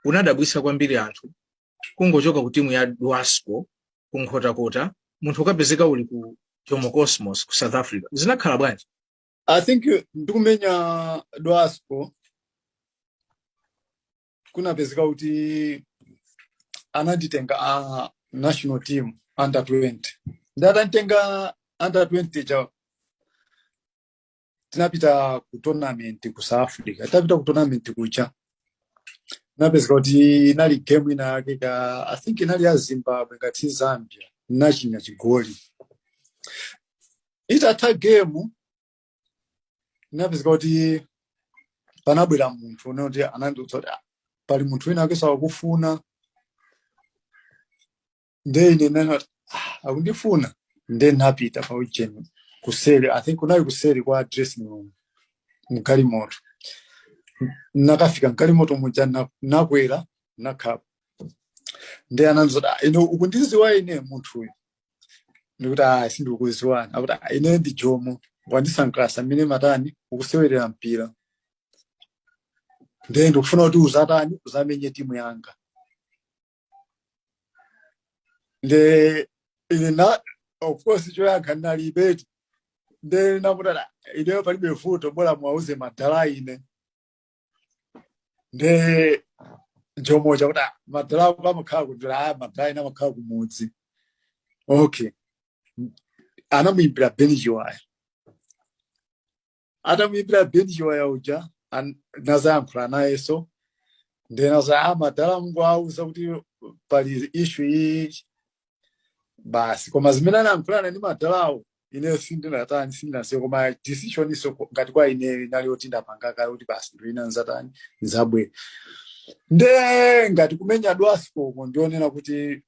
Unadabwisa kwambiri anthu kungochoka ku timu ya Dwasco ku Nkhotakota, munthu ukapezeka uli ku Jomo Cosmos ku South Africa. Zinakhala bwanji? I think ndikumenya Dwasco kunapezeka kuti ananditenga a national team under 20. Ndatantenga under 20 cha tinapita ku tournament ku South Africa. Tapita ku tournament kuja, napezeka kuti inali game ina yake ka, I think inali ya Zimbabwe ngati Zambia, nachinya chigoli. Itatha game, napezeka kuti panabwera munthu unoti anandiuza kuti, "Ah, pali munthu wina ake sakufuna." Nde ine nanati, "Ah, akundifuna?" Nde napita pa ujeni kuseri, I think kunali kuseri kwa dressing room, mgalimoto. Nakafika mgalimoto muja, nakwera, nakhala. Nde anandiuza kuti, "Ah, ine ukundiziwa ine munthu uyu?" Ndikuti, "Ah, sindikukuziwani." Akuti, "Ah, ine ndi Jomo, wandisangalatsa mmene matani ukusewerera mpira, nde ndikufuna kuti uzatani, uzamenye timu yanga." Nde ine na of course choyankha ndinalibe. Nde nakuti, "Ah, ineyo palibe vuto, bola mwauze madala ine." Nde Jomo chakuti, "Ah, madala ako amakhala kuti?" "Ah, madala ine amakhala kumudzi." Okay, anamuimbira Beni Chiwaya. Atamuimbira Beni Chiwaya uja, nazayankhula nayenso. Nde naza, "Ah, madala mungu auza kuti pali issue iyi basi." Koma zimene anayankhulana ndi madalawo ine sindinatani, sindinasiye. Koma decision iso ngati kwa ine inali yoti ndapanga kale kuti basi, ndiyina nzatani, nzabwera. Nde ngati kumenya Dwasco, ndionena kuti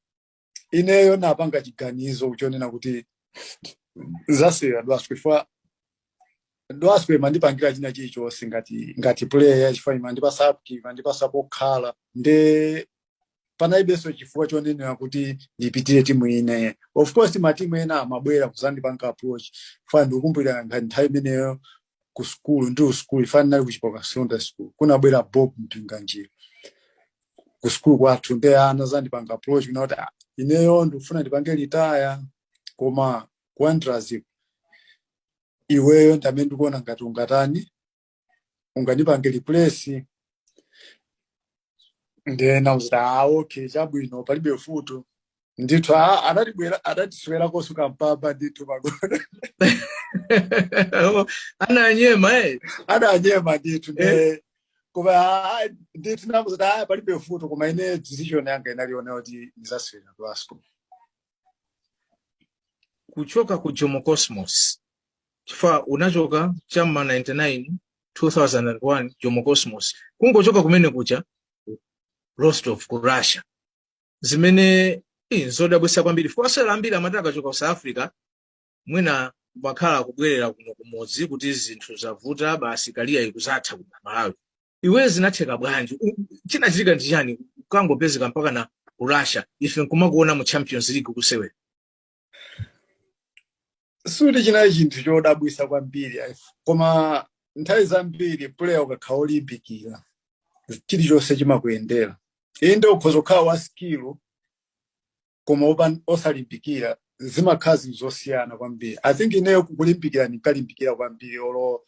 ineyo napanga chiganizo chonena kuti nzasewera Dwasco, chifukwa Dwasco imandipangira china chilichonse ngati player, chifukwa imandipasa upkeep, imandipasa pokhala. Nde panalibenso chifukwa chonenera kuti ndipitire timu ine. Of course matimu ena amabwera kuzandipanga approach, chifukwa ndikukumbukira ngati nthawi imeneyo ku school, ndi ku school ifana ndinali ku Chipoka Secondary School, kunabwera Bob Mpinganjira ku school kwathu. Nde ana zandipanga approach kuna kuti, "Ah, ineyo ndikufuna ndipange retire, koma ku Wanderers iweyo ndamene ndikuona ngati ungatani, ungandipange replace." Nde nauza, "Ah, okay, chabwino, palibe vuto ndithu." Ah, anatibwera, anatiswera kosuka mpamba ndithu pagona. Ananyema, eh? Ananyema ndithu. Nde koma, ah, ndithu namuza, "Ah, palibe vuto." Koma ine decision yanga inaliona kuti ndizasewera Dwasco. Kuchoka ku Jomo Cosmos, chifukwa unachoka chamma 99, 2001, Jomo Cosmos, kungochoka kumene kucha Rostov ku Russia, zimene nzodabwitsa kwambiri, chifukwa osewera ambiri amati akachoka ku South Africa mwina kumakhala kubwerera kuno kumudzi kuti zinthu zavuta basi, career ikuzatha ku Malawi. Iwe zinatheka bwanji? Chinachitika ndi chani kangopezeka mpaka na ku Russia, ife nkumakuona mu Champions League kusewera? Suti chinali chinthu chodabwisa kwambiri, koma nthawi zambiri player ukakhala olimbikira, chilichonse chimakuyendera. Inde, ukhoza kukhala wa skill koma osalimbikira, zimakhala zinthu zosiyana kwambiri. I think ineyo kulimbikira ndinkalimbikira kwambiri. Olo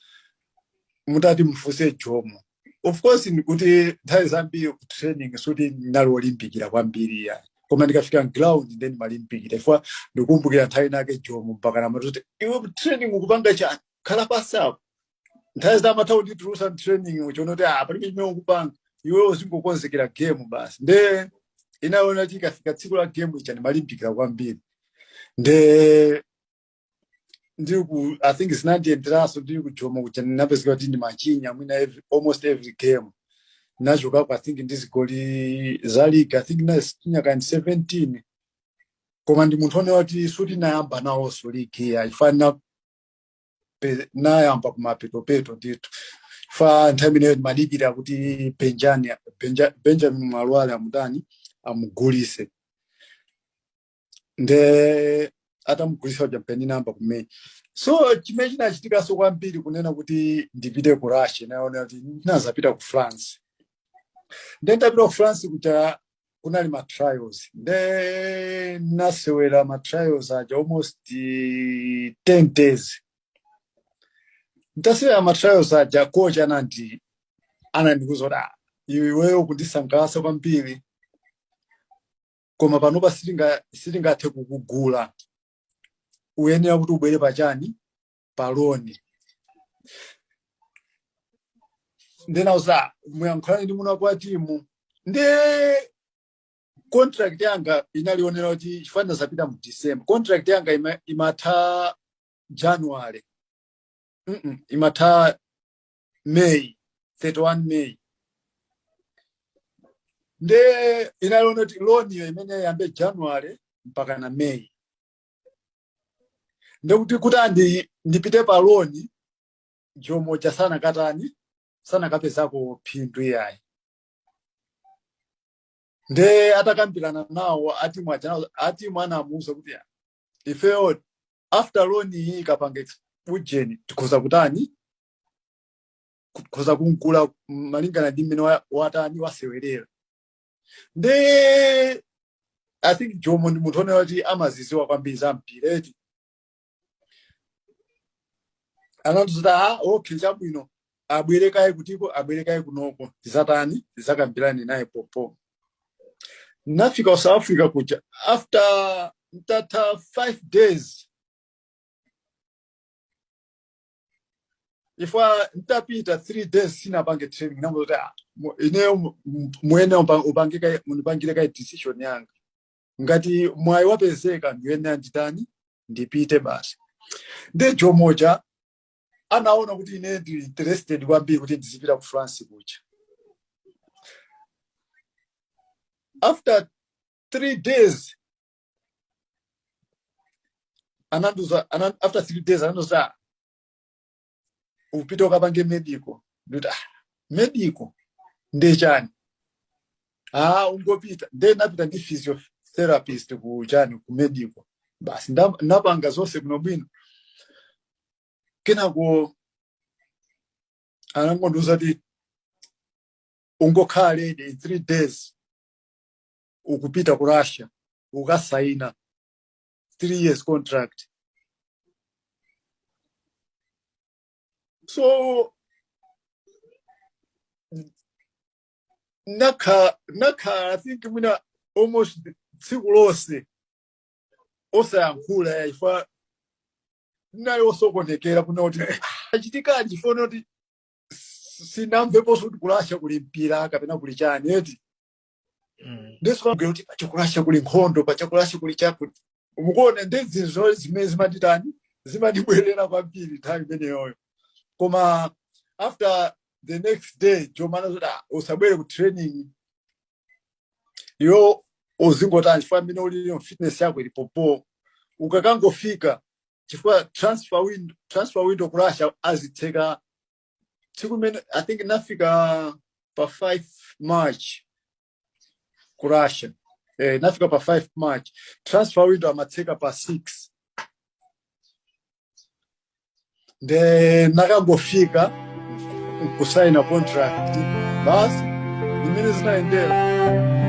mutati mufuse Jomo, of course ndikuti nthawi zambiri ku training suti ndinali wolimbikira kwambiri ya, koma ndikafika ground then ndimalimbikira, chifukwa ndikukumbukira nthawi inake Jomo mpaka namati, "Iwe, ku training ukupanga chani? Khala pasi apo." Nthawi zina amatha kunditulusa training uchiona kuti, ah, palibe chimene ukupanga iwe, uzingokonzekera game basi. Nde inaona kuti ikafika tsiku la game ija ndimalimbikira kwambiri. Nde ndiri ku, I think zinandiyenderanso ndiri ku Jomo kuja, ndinapezeka kuti ndimachinya mwina almost every game. Nachokako I think ndi zigoli za league, I think nachinya kandi 17. Koma ndi munthu onewa kuti suti nayamba nawonso league iya, chifukwa nayamba kumapetopeto ndithu, fa nthawi imeneyo ndimadikira kuti Benjamin Mwalwale amutani, amugulise. Nde atamugulisa uja mpeni namba kumene. So chimene chinachitikanso kwambiri kunena kuti ndipite ku Russia, naona kuti ndinazapita ku France. Nde ndapita ku France kuja, kunali ma trials, nde nasewera ma trials aja almost 10 days. Ntasewera ma trials aja, coach anandikuza kuti, "Ah, iweyo kundisangalatsa kwambiri, koma panopa sitingathe kukugula, uyenera kuti ubwere pachani, pa loan." Ndinauza, "Muyankhulani ndi muno kwa timu." Ndi contract yanga inalionera kuti chifana zapita mu December, contract yanga imatha January, imatha May 31 May. Nde inaliona kuti loan iyo imene yambe January mpaka na May, ndekuti kuti ndipite pa loan, Jomo cha sana katani, sana kapezako phindu iyayi. Nde atakambirana nawo atimu aja, atimu anamuuza kuti ifeyo after loan iyi ikapanga ujeni, tikhoza kutani, tikhoza kumgula malingana ndi mmene watani, wasewerera. Nde I think Jomo ndi munthu onera kuti amaziziwa kwambiri za mpira eti. Anandiuza, "Ah, okay, chabwino, abwere kaye kutiko, abwere kaye kunoko, tizatani, tizakambirane naye popo." Nafika ku South Africa kuja after ntatha 5 days, ifwa ntapita 3 days sinapange training. Namoti, "Ah, ineyo muene munipangire kaye decision yanga. Ngati mwayi wapezeka, ndiyene nditani, ndipite basi." Ndi Jomoja anaona kuti ine ndi interested kwambiri kuti ndizipita ku France kuja. After 3 days ananduza, after 3 days ananduza, "Upite ukapange medical." Ndikuti, "Ah, medical ndi chani?" "Ah, ungopita." Nde napita ndi physiotherapist ku chani, ku medical basi. Napanga zonse kuno bwino. Kenako anangondiuza kuti, "Ungokhala ready, in 3 days ukupita ku Russia, ukasaina 3 years contract." So nakha I think mwina almost tsiku lonse osayankhula, chifukwa ndinali osokonekera kuna kuti achitikadi, chifukwa kuti sinamveponso kuti ku Russia kuli mpira kapena kuli chani eti. Ndiso kuti pacha ku Russia kuli nkhondo, pacha ku Russia kuli chakuti, mukuona? Ndi zinthu zimene zimatitani, zimatibwerera kwambiri nthawi imeneyoyo. Koma after the next day Jomo anazoti, "Ah, usabwere ku training yo, uzingotani, chifukwa mmene ulili fitness yako ili popo, ukakangofika, chifukwa transfer window ku Russia azitseka tsiku imene." I think nafika pa 5 March ku Russia, nafika pa 5 March, transfer window amatseka pa 6. Nde nakangofika nkusaina contract basi, imene zinayendera.